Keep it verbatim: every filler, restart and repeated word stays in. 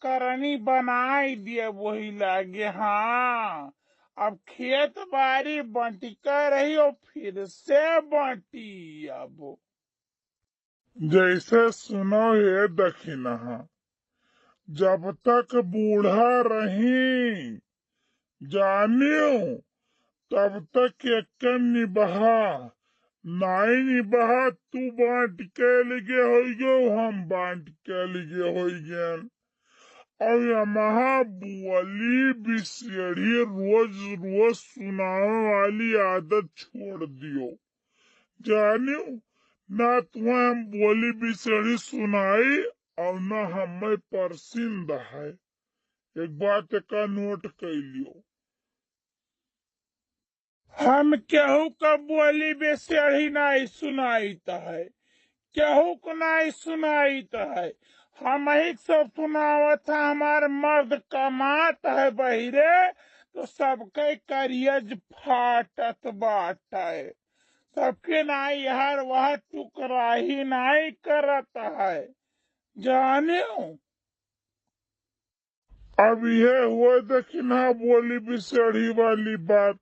करनी बनाई दिए वही लागे। हाँ, अब खेत बारी बंटिका रही और फिर से बंटी। अब जैसे सुनो हे दखिनहा, जब तक बूढ़ा रही, जानियो, तब तक एक निबहा, नाई निबहा, तू बांट के लगे होइगो, हम बांट के लगे होइगेन। और यमहा बोली बिसेड़ी रोज रोज सुनावे वाली आदत छोड़ दियो। जानियो, ना तुम्हें हम बोली बिसेड़ी सुनाई और ना हमें परसिंद है। एक बात का नोट कर लियो, हम केहू का बोली बेसेड़ी नाई सुनाइत है, केहू को नाई सुनाइत है। हम ही सब सुनावत है, हमार मर्द कमात है बहिरे, तो सबके करियज फाटत बाटे, सबके नाई हर वह टुकराही नाई करत है। जानियो, अब यह हुआ दखिनहा बोली बिसेड़ी वाली बात।